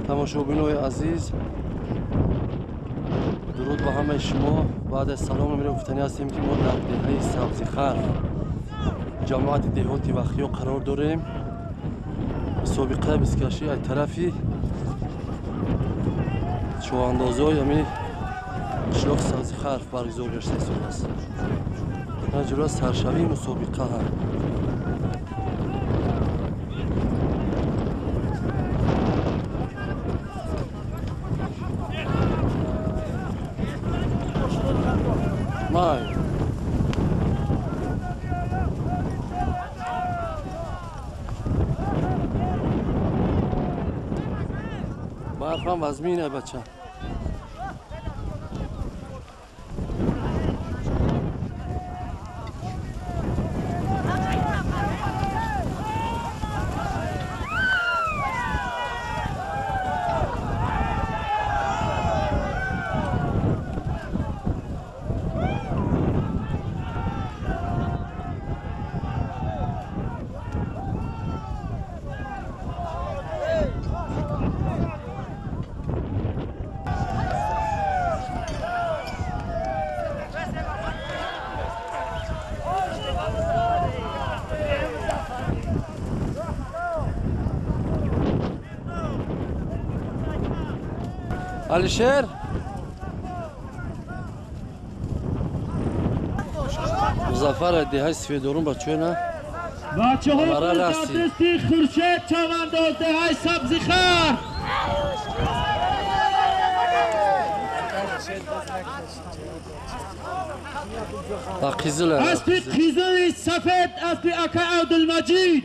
Тамошобинои азиз, дуруд ба ҳамаи шумо. Баъд аз салом амиро гуфтанӣ ҳастем, ки мо дар деҳаи Сабзихар, ҷамоати деҳоти Вахиё қарор дорем. Мусобиқаи бизкашӣ аз тарафи чӯҳандозои ҳамин қишлоқи Сабзихар баргузор гашта истодааст. Ҷура саршавии мусобиқа ҳам. Май. Барфам вазмин ай бача. Алишер, Музаффар деҳаи Сифедорум бачаҳо на бачаҳо дасти Хуршед Чавандоз, деҳаи Сабзихар. Аспи қизили сафед, аспи ака Абдулмаҷид,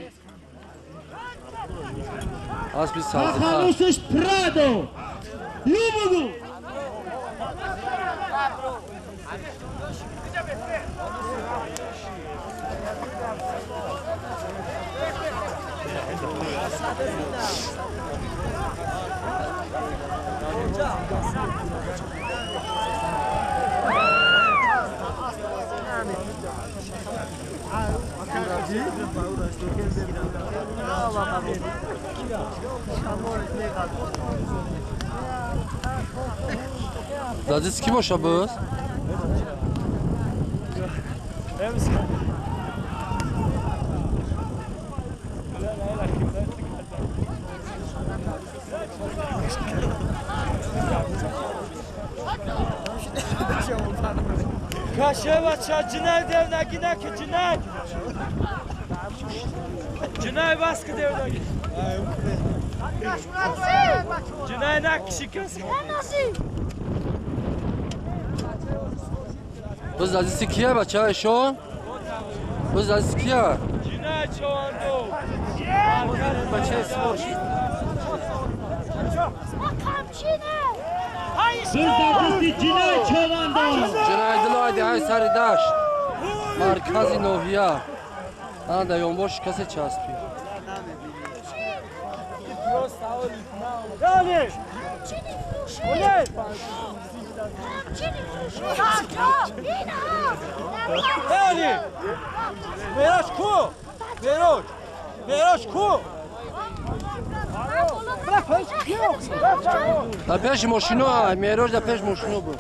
аспи Сабзихар, тахаллусиш Прадо. Юбугу. Дадис ки боша боз? Каше бача, ҷинай девнаги наки, ҷинай. Ҷинай бас ки девнаги. Ҷинай накиши каси. Боз азизи кия бача ишон? Боз азизи кия? Ҷинай човандо. Бача исмош. Ҷинай Чавандоз. Ҷинай Дилой, деҳаи Сари Дашт, маркази ноҳия. Ана дар ёнбоши касе часпид. Мерош ку? Мерош! Мерош ку? Дар пеши мошино, Мерош дар пеши мошино буд.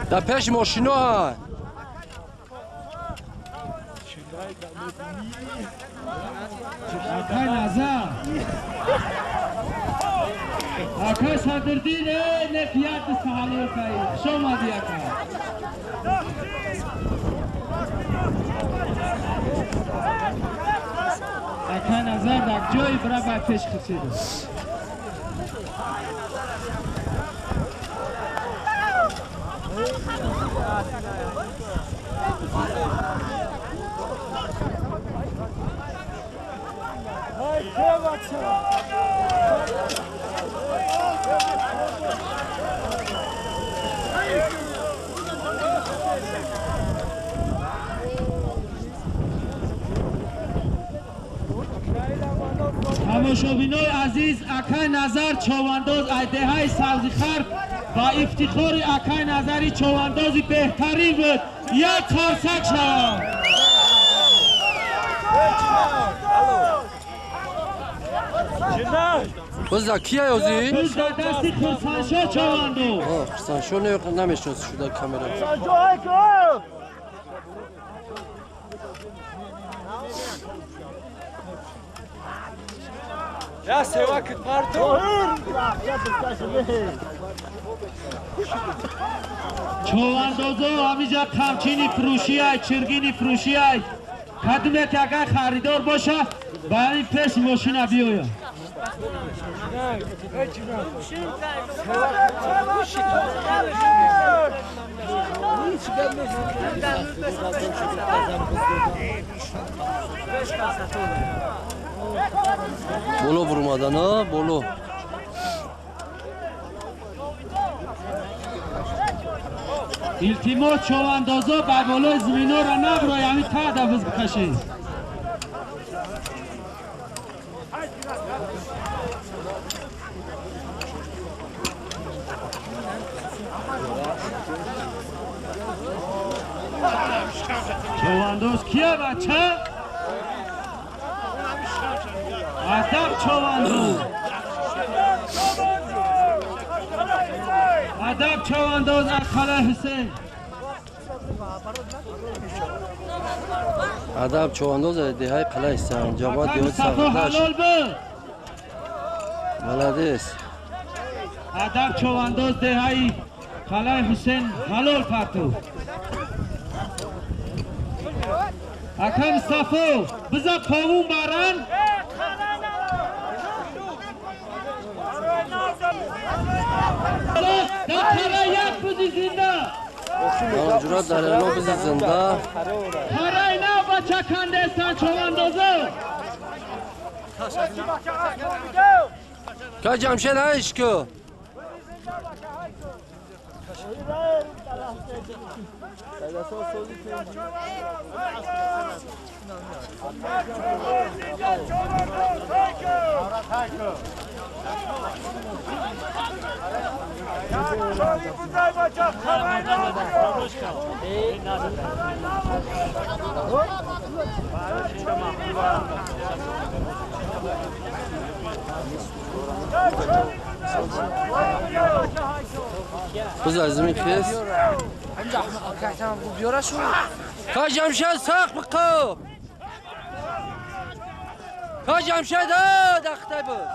Дар пеши мошино. Акай Назар. Акай Садриддин, нефият саҳалол кай. Хуш омадӣ, ака. Акай Назар дар ҷои бира ба пеш хисид. Тамошобинои азиз, акай Назар Човандоз аз деҳаи Сабзихар ба ифтихори акай Назари Човандози беҳтарин буд. Як қарсак шавад. Биза кия ёзи? Биза дасти Хурсандшо чаванду. Хурсандшо намешноси шуда камера. Я севак парту. Човандозо ҳамиҷа қамчини фурӯшиай, чиргини фурӯшиай. Кадуме ки агар харидор боша, ба ин пеш мошина биёяд. Боло бурмадана, боло. Илтимос човандозо ба болои зиминора набурой, ҳамин таъда биз бикашед. Човандоз кия бача? Адаб човандоз. Адаб човандоз аз Қалаи Ҳусейн. Адаб човандоз аз деҳаи Қалаи Ҳусейн. Ҷамоат деҳоти Сағирдашт. Молодец. Адаб човандоз деҳаи Қалаи Ҳусейн ҳалол парту. Ака Мустафо, биза повун баран. Ҷурат дар эло бизи зинда. Қарай на бача кандестан човандозо. Ка Ҷамшед ҳайш ку. Biz azmi kes. Ka Ҷамшед сахт биқо. Ка Ҷамшед дахта буд.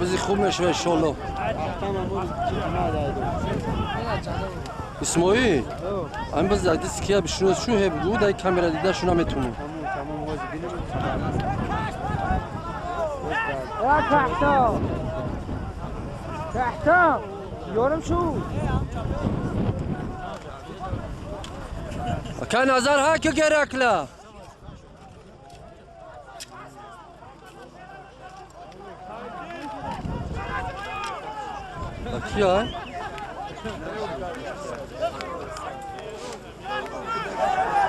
бизи хуб мешава иншолло. Исмоил, ам биз дис кия бишнос шу ҳеб гу дай камера дида шу наметунем. تحتا تحتا یارم شو كان نظر هاك gerekli. Bak ya.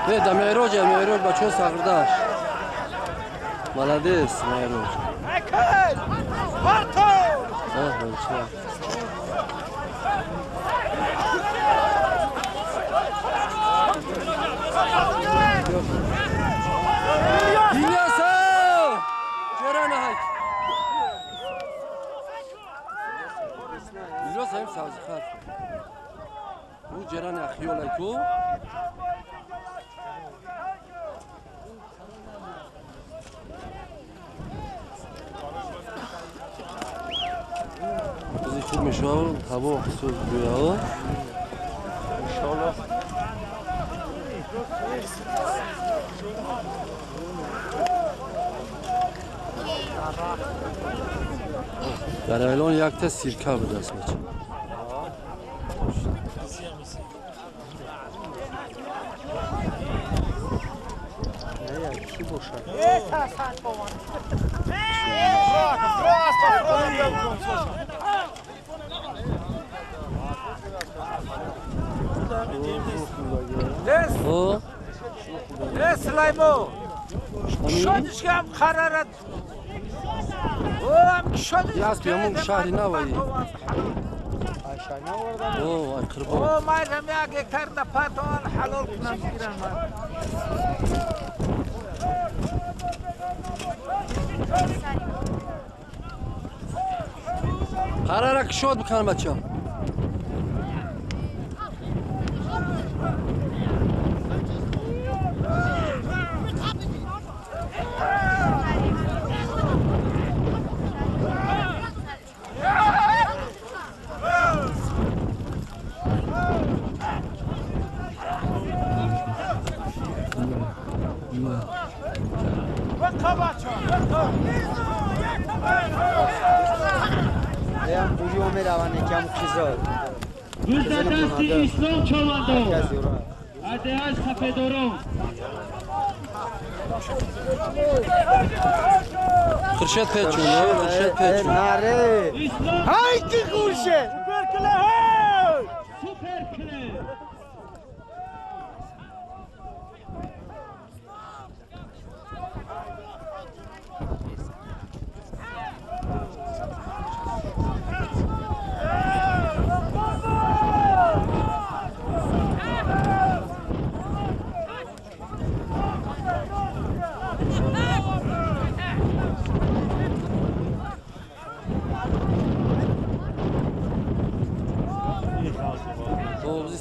Ne da Mehroc, Mehroc бачо сағирдаш. Молодец, Мehroc. İlyas! Gören hayk. İlyas hem savzıxar. Bu Ceran axiyolay ku. Bizi خوب میشه هوا سوز گویا. انشالله. در الان یک تا سیرکه بود است بچه. бошад. Сулаймон, шодишкам қарарат. О, шодиш. Яс биямун шаҳри Навоӣ. О, ай қурбон. О, май рам як гектар да патон ҳалол кунам гирам. Қарара кушод бикунам бача. Дасти Ислом човандо. Адеҳаш сафедорон. Хуршед печун, Хуршед печун. Наре. Ҳайди Хуршед. Суперкле ҳей! Суперкле.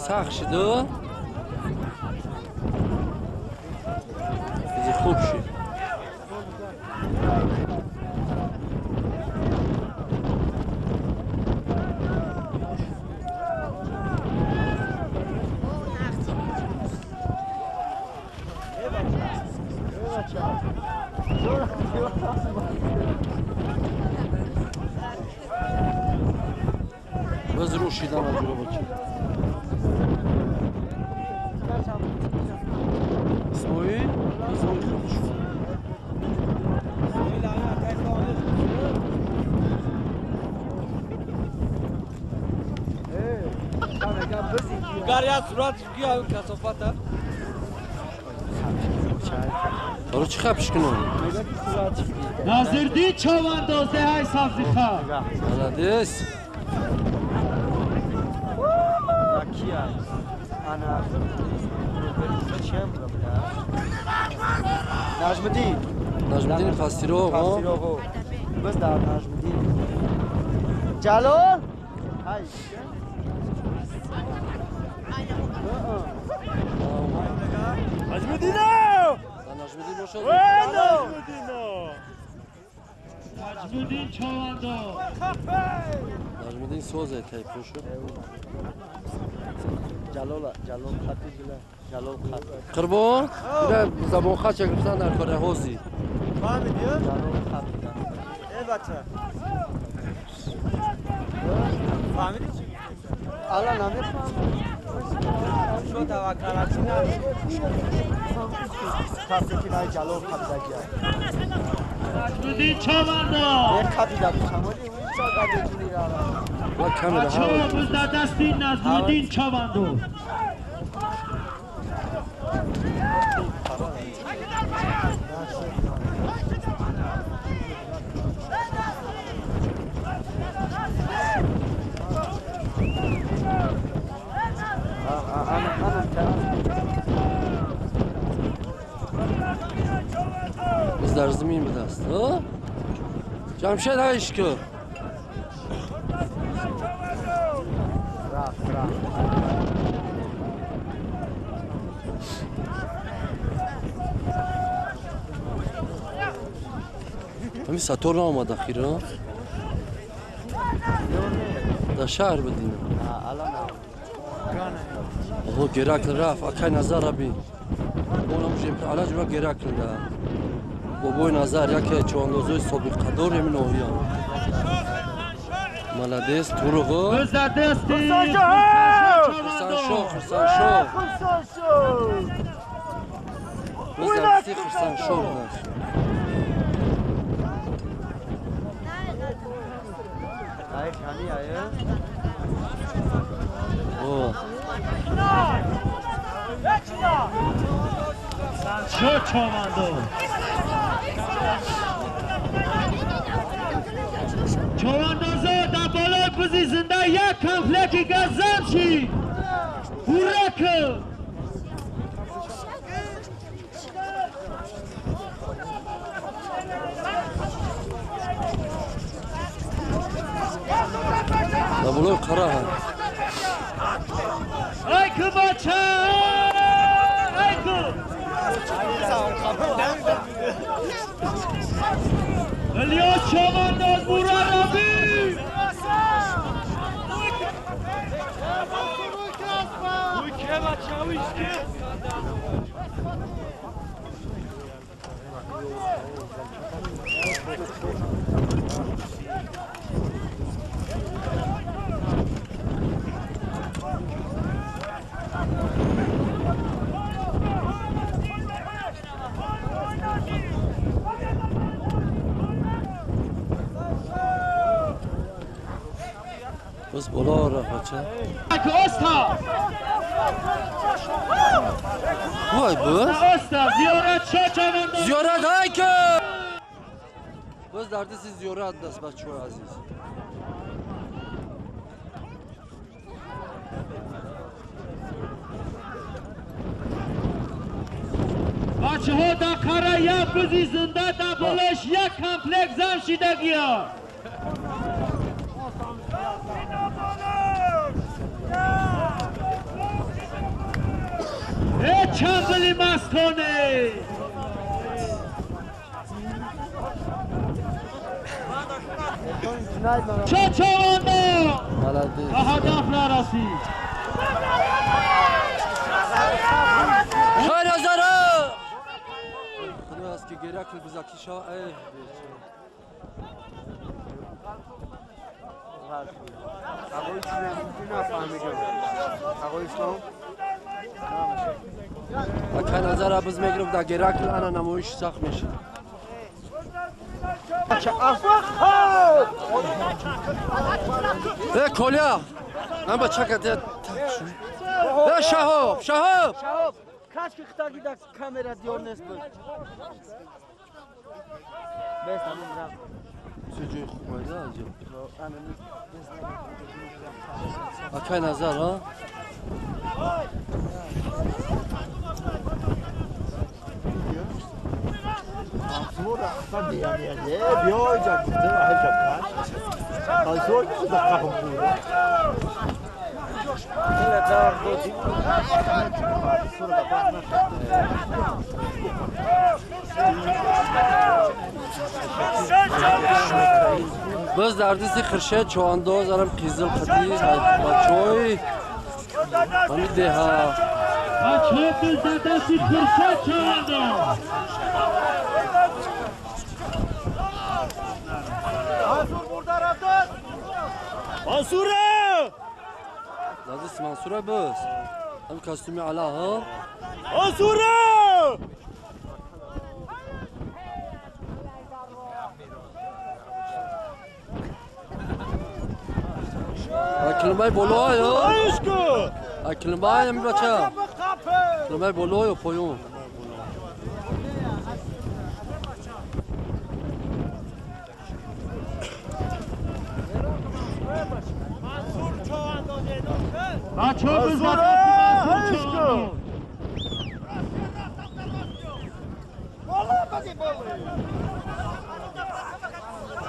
Сахт шид, чизи хуб шид. Боз рӯ шидан аҷура бача. Исмоил, Исмоил хуб шуд. Гаря сурат гия касофата. Оро чӣ хапш кунам? Назирдин човандоз деҳаи Сабзиха. Молодец. Нажмиддин. Нажмиддин Пастиров. Пастиров. Бас дар Нажмиддин. Ҷалол? Ҳай. Нажмиддинов! Нажмиддин бошад. Нажмиддинов! Нажмиддин човандоз. Нажмиддин созе тайпо шуд. Ҷалол, Ҷалол хати дила. Ҷалол хат. Қурбон, ира забон хача гирифтан дар кори ҳози. Фаҳмидӣ? Ҷалол хат дила. Э бача. Фаҳмидӣ чӣ? Ала намефаҳмам. Шо таваккалачи намеши. Касе най Ҷалол хатидагия. Нажмиддин човандоз. Як хатида буд. Шамоли он ча габечини рава. Ва камера Бачаҳо ҳаво. боз дар дасти Нажмиддин човандоз. Biz дар замин будаст. Ҷамшед ҳайш ку. Рафт, рафт. Ҳамин сатор наомад ахира. Дар шаҳр будин. Ала на. Оҳо Геракл рафт. Акай Назар раби. Онам алаҷ ва Геракл да. Бобои Назар яке човандозои собиқадор ҳамин ноҳия. Молодец, Туруғу. Боз дар дасти Хурсандшоҳ, Хурсандшоҳ. Хурсандшоҳ. Боз дар дасти Хурсандшоҳ будааст. Човандозо дар болои бузи зинда як конфлекти газам шид. Ҳурак! Дар болои қара. Ай ку бача! Ай ку! Илёс Човандоз Бурараби! Боз боло рафт бача. Оста! Вой боз! Оста! Зиёрат шо Човандоз! Зиёрат ҳайка! Боз дар дасти зиёрат даст бачаҳои азиз. Бачаҳо дар қара як бузи зинда дар болош як комплект зам шидагия. Э чамбили мастоне! Чо Човандоз! Молодец. Ба ҳадаф нарасид. Шаҳназара! Худо аст ки Геракл бузакӣ шава. Эй бечора. Акай Назара буз мегирифт дар Геракл ана намоиш сахт мешид. Э Коля! Ман бачака де Э Шаҳоб! Шаҳоб! Шаҳоб, каш ки хитаги дар камера диёр нест буд. Бес тамом рафт. Чӣ ҷои хуб айда аҷаб. Акай Назар, а? Боз дар дасти Хуршед Човандоз арам қизил қатӣ бачаҳои ҳамин деҳа. Бачаҳо буз дар дасти Хуршед Човандоз. Мансура! Дар дасти Мансура боз. Ҳам костюми ала, ҳа? Мансура! Акилмай болоё. Айшку! Акилмай ами бача. Акилмай болоё поён. Бачаҳо буз дар дасти Мансур Човандоз.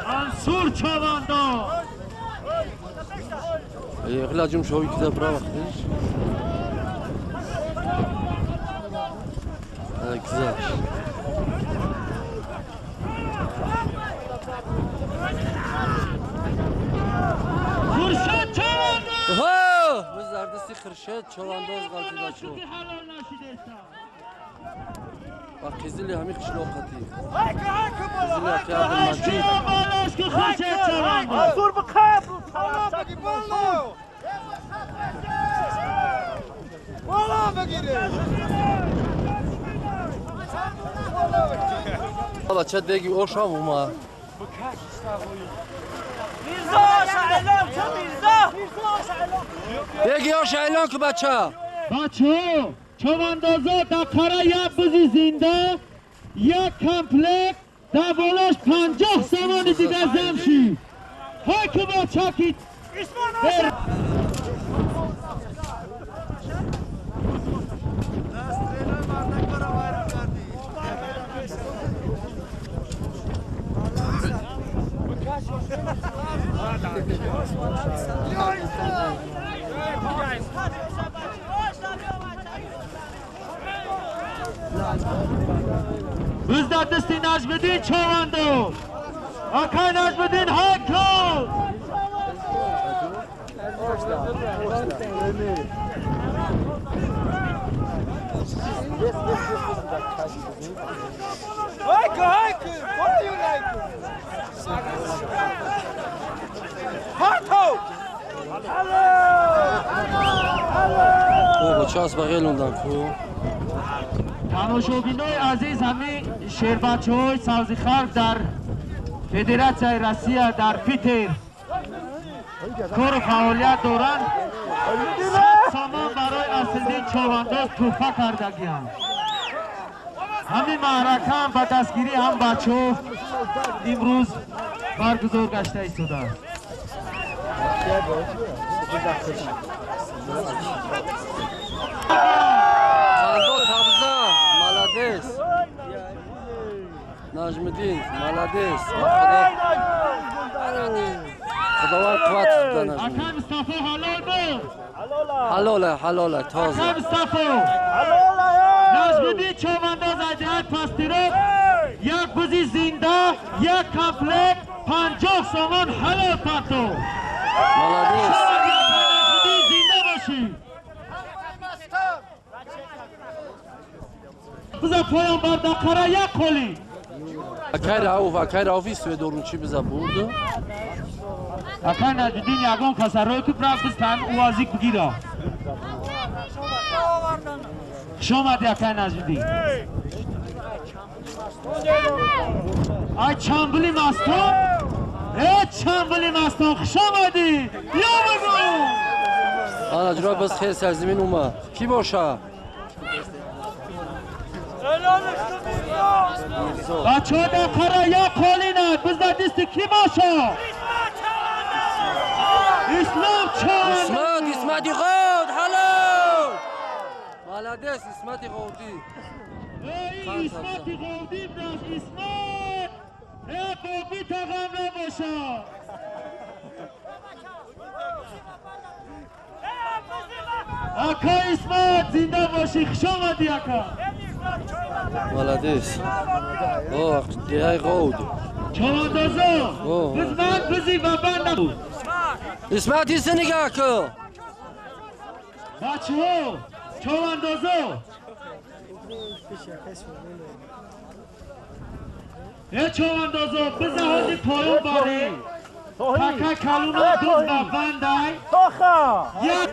Мансур Човандоз! Хеле аҷум шоҳи ки дар бира вақтиш. Гузашт. Хуршед Човандоз! Ҳо! Боз дар дасти Хуршед Човандоз ғалтида шуд. Ҳалол нашидеста. Ва қизили ҳамин қишлоқ қатӣ. Қизили ақи Абдулмаҷид. Болош ки Хуршед Човандоз! Мансур бақаб! Бача деги ошам ума. Деги ош эълон ку бача. Бачаҳо, човандозо дар қара як бузи зинда, як комплект, дар болош 50 сомони дига зам шид. Ҳой ку бача ки Бизда дасти Наҷмиддин човандоз. Акай Наҷмиддин ҳайку. Hayku hayku. What you like? Hato. О, бача аз бағелондан ку. Тамошобинои азиз, ҳамин шербачаҳои Сабзихарф дар Федератсияи Россия дар Питер кору фаъолият доранд. 100 сомон барои Аслиддин човандоз тӯҳфа кардагианд. Ҳамин маърака ҳам ба дастгирии ҳам бачаҳо имрӯз баргузор гашта истодааст. Молодец. Наҷмиддин, молодец. Худованд қувват буда Наҷмиддин. Акай Мустафо ҳалол буд. Ҳалола, ҳалола, тоза. Акай Мустафо. Наҷмиддин човандоз айдиҳай пастироб, як бузи зинда, як комплект, 50 сомон ҳалол парто. Молодец. Наҷмиддин зинда бошӣ. Биза поён бар дақара як қолӣ. Акай Рауф, акай Рауфи суедорунчи биза бурд. Акай Наҷмиддин ягон касарое ки бирав биз тан ӯазик бигира. Хуш омадӣ акай Наҷмиддин. Ай чамбили мастон, э чамбили мастон, хуш омадӣ. Ё бигӯ. Ана ҷура биз хел сарзамин ума. Кӣ боша? Бачаҳо дар қара як қолинанд. Биз дар дасти кӣ боша? Ислом чанд. Исмат, Исмати ғовд, ҳалол. Молодец, Исмати ғовдӣ. Эй Исмати ғовдӣ браш Исмат. Э боби тағам набоша. Ака Исмат зинда бошӣ, хуш омадӣ ака. Молодец. О, деҳаи ғовд. Човандозо, биз ман бизи ва банд набуд. Исмат иси нигаҳ ку. Бачаҳо, човандозо. Э човандозо, биза ҳози поён барем. Така калуна дуз ба бандай. Як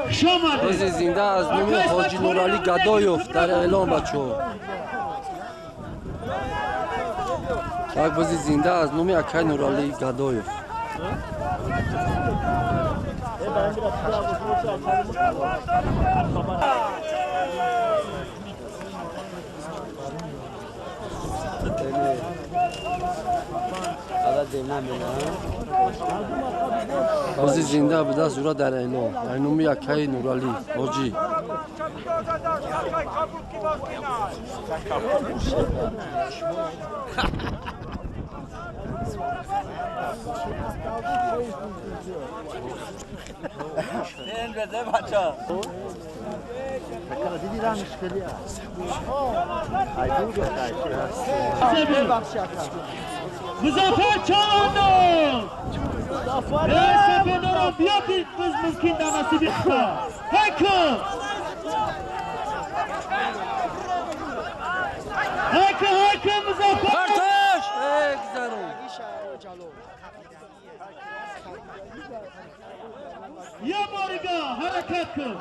хуш омадед. Бузи зинда аз номи Ҳоҷи Нуралӣ Гадоев дар эълон бачаҳо. Як бузи зинда аз номи акай Нуралӣ Гадоев. Бузи зинда буда зура дар эълон. Дар номи акай Нуралӣ ҳоҷӣ. Музаффар човандоз. Эй сепедорон биё ки биз мумкин дар насиби худо. Ҳайку. Ҳайку, ҳайку Музаффар. Партош! Эй гузарон. Як борига ҳаракат кун.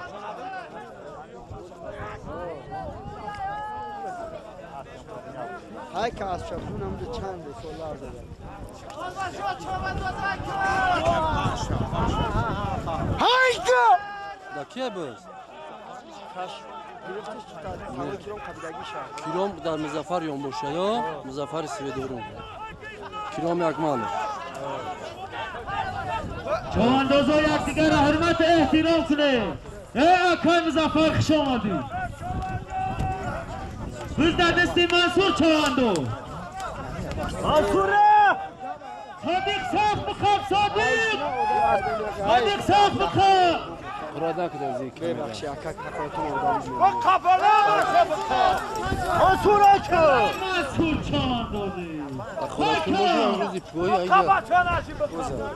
های که از شبون هم چند سال زده. های که دا کیه بس؟ کیرام در مظفر یان باشه یا مظفر سویدورون کیرام یکماله. چواندازا یکدیگر را حرمت احترام کنه. ای اکای مظفر خوش آمدی. بز در دستی منصور چواندو. منصوره صادق سخت بخواب صادق صادق سخت بخواب. قرادا که در زیک ببخشی اکاک حقاتون آدم و قبله بخواب منصوره که منصور چواندازی خودتون باشه امروزی پوی ایده قبله نشی بخواب.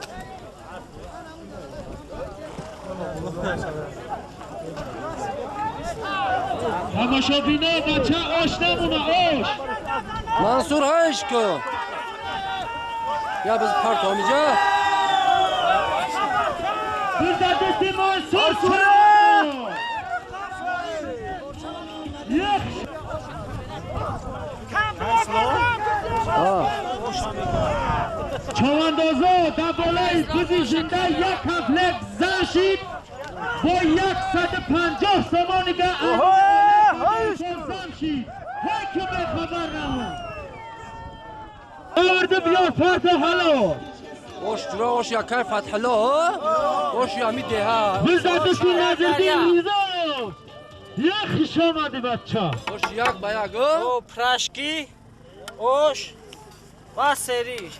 تماشابینا بچه آش نمونه آش. منصور هایش که یا بز پارت آمیجا بز در دستی منصور یک چواندازا در بالای بزی زنده یک کمپلک زن شید با 150 سامانی که زن شید. های که به خبر نمون آورده بیا فرد حلال اوش جرا اوش یکای فتح الله اوش یامی ده ها بز در دستی نظردین ریزا یک خوش آمدی بچه اوش یک با یک او پرشکی اوش و سری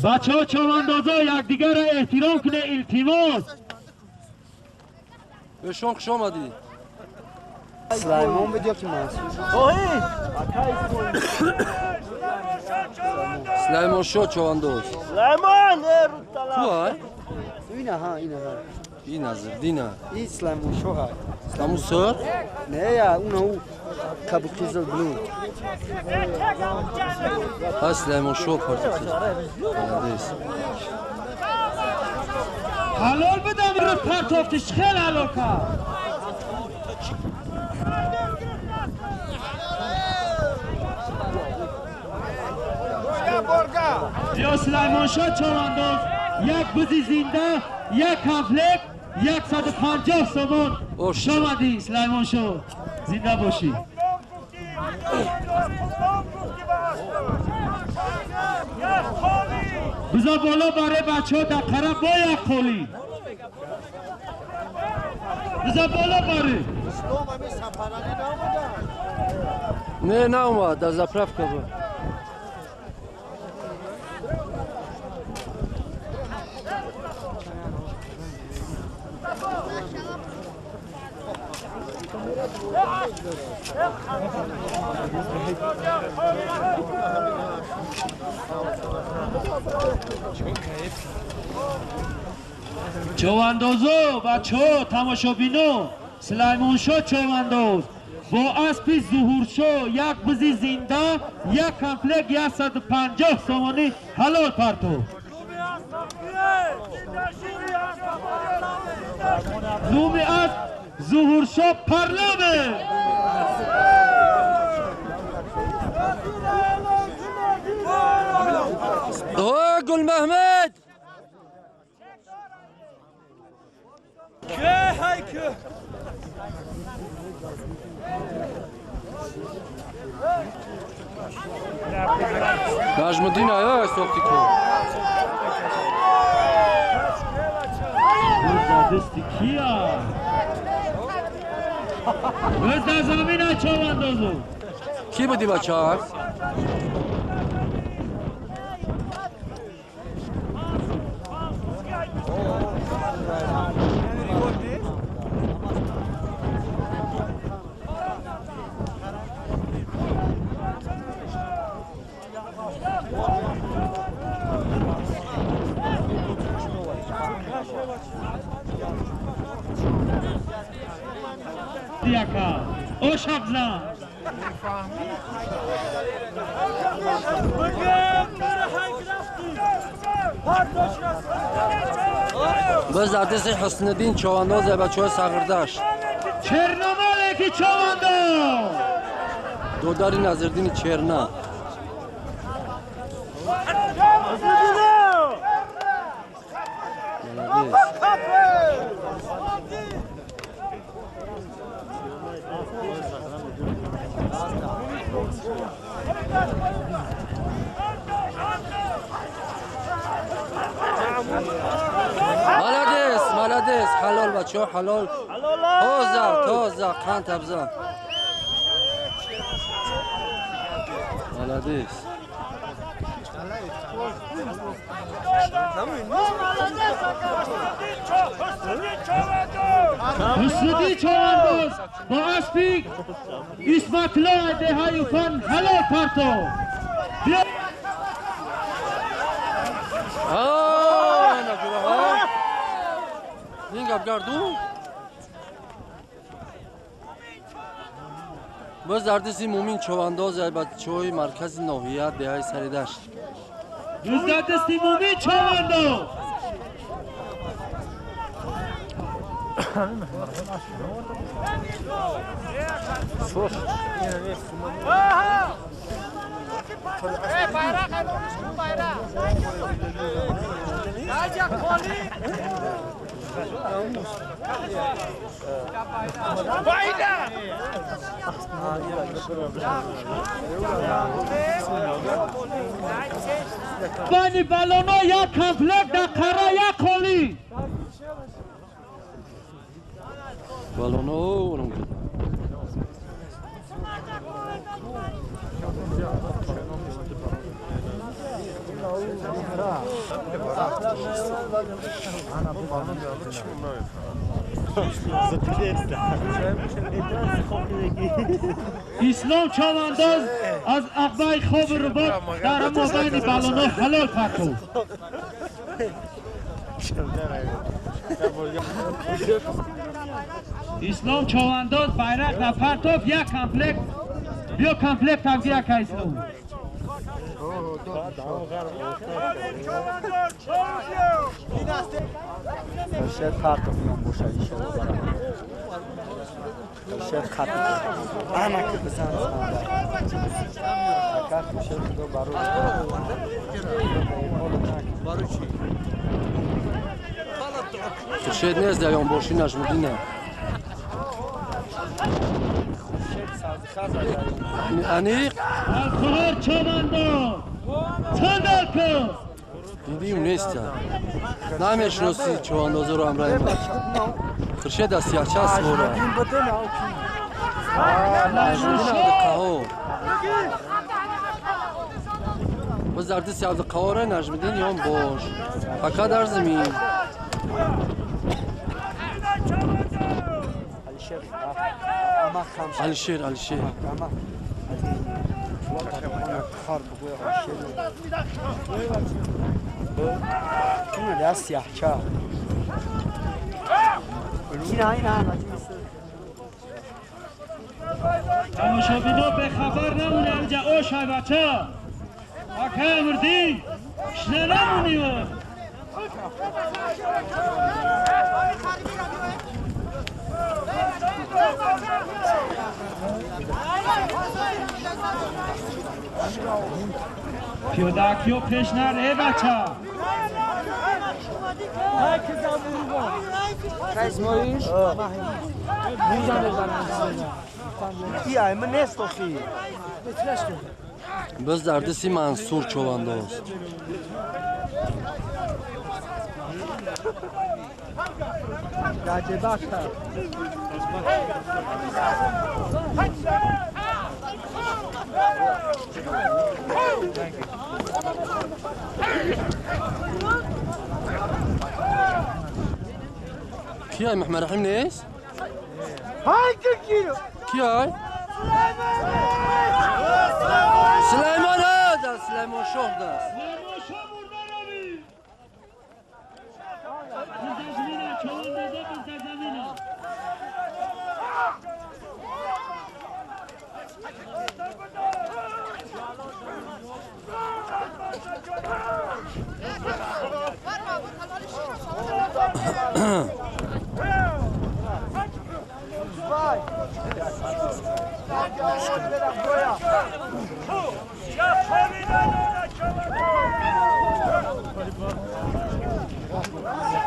بچه ها چواندازا یکدیگر را احترام کنه التماس. بهشون خوش آمدی. سلیمان بدیا که منصور سلیمان شو چوانداز. سلیمان کو اینه ها اینه ها این نظردینه این سلیمان شو های سلیمان سر نه یا اون او کبو قزل بلو ها سلیمان شو پرتیز حلال بدم رو پرتافتش خیلی حلال کرد. یا سلیمان شاه چوانداز یک بزی زنده یک کمپلک 150 سامان. خوش آمدی سلیمان شاه زنده باشی. بذار بالا برای بچه ها در طرف با یک قولی بذار بالا برای نه نه اومد در زپرف که بود. چواندازو بچه ها تماشابینو سلیمان شاه چوانداز با اسب ظهورشاه یک بزی زنده یک کمپلک 150 سامانی حلال پرتو. نوم اسب ظهورشاه پرلمه. گل محمد که های که نجم آیا سوختی کو دستی کیا بز در زمین چواندازو کی بودی بچه ها؟ او شبزن بز در دست حسن الدین چوانداز بچه های سغردشت چرنماله که چوانداز Додари Назирдини Черна. Молодец. Молодец, молодец, ҳалол бачаҳо, ҳалол. Тоза, тоза, қанд табза. Молодец. Ҳусниди Човандоз бо аспи Исматулло деҳаи Уфан ҳалол парто. Ин гап гарду? Боз дар дасти Мумин Човандоз бачаҳои маркази ноҳия деҳаи Саридашт. Боз дар дасти Мумин Човандоз. Бани балоно як комплект дар қара як холӣ. Балоно Ислом Човандоз аз ақбаи хоби рубот дар мобайни балоно ҳалол партов. Ислом Човандоз байрақ дар партов, як комплект. Биё комплект ҳам гир ака Ислом. Шер партов ман боша иншалло барам. Шер хат. Ана ки бизан. Ака шер худо баро. Хуршед нест дар ёнбоши Нажмуддина. Аниқ? Алқуҳор Човандоз. Чандал кун. Дидим нест. Намешиноси Човандозоро ҳамраҳи ма. Хуршед аз сияҳча аст вора. Нажмуддин Абдуқаҳор. Боз дар дасти Абдуқаҳора Нажмуддин ёнбош. Фақат дар замин. Алишер, Алишер. Тамошобино бехабар намуни, инҷа ошай бача. Ака Амирдин, шна намуни. Пиёдакиё пеш наре бача. Боз дар дасти Мансур Човандоз. Кияй Маҳмадраҳим нест? Кияй? Сулаймон даст, Сулаймон шоҳ даст.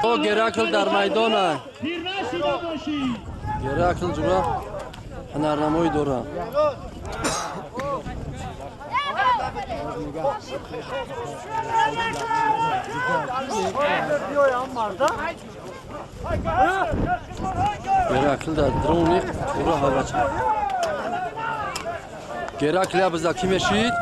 О, Геракл дар майдона. Пир нашида бошӣ. Геракл ҷура ҳунарнамоӣ дорад. Геракл дар дрони пура ҳавача. Геракл я биза ки мешид?